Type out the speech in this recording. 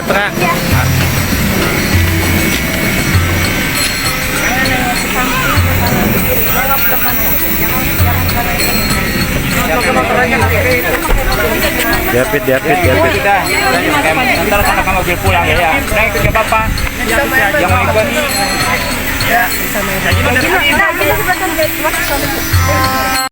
Sumatera. Diapit. Ntar sana mobil pulang ya. Nah ikut ke bapak. Yang mau ikut. Ya.